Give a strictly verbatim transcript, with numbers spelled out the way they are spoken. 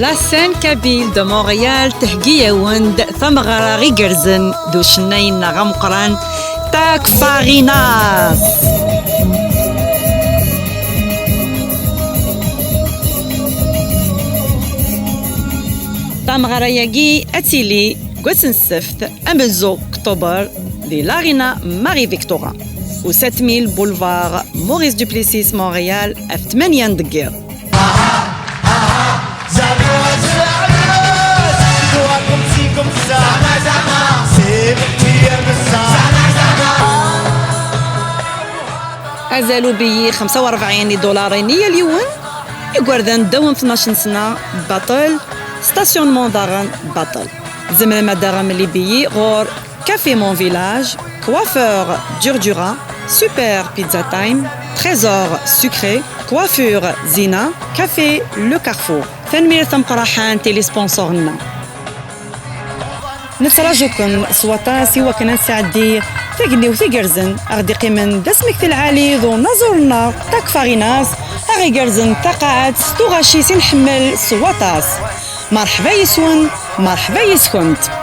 La scène kabyle de Montréal theggi-yawen-d tameɣra igerrzen d ucennay-nneɣ ameqqran Takfarinas. Tameɣra-agi ad tili deg wass n ssebt amenzu oktober di l'Arena Marie Victorin u sept mille boulevard Maurice Duplessis Montréal ɣef tmanya n deg yiḍ. Azal ubiyi xemsa u rebɛin idulaṛen i yal yiwen. Igerdan ddaw n tnac n sna baṭel. Stationnement daɣen baṭel. Tzemrem ad d-taɣem libiyi ɣur Café Mon Village, Coiffeur Durdura, Super Pizza Time, Trésor Sucré, Coiffure Zina, Café Le Carrefour. Tanemmirt tameqqraḥant i lisponsor-nneɣ. Nettraǧuken s waṭas i wakken ad nesɛeddi tagnewt igerrzen, a ɣ-d-iqqimen d asmekti lɛali d unaẓur-nneɣ Takfarinas, a ɣ-igerrzen taqaɛet s tuɣac-is i nḥemmel s waṭas. Merḥba yes-wen, merḥba yes-kent.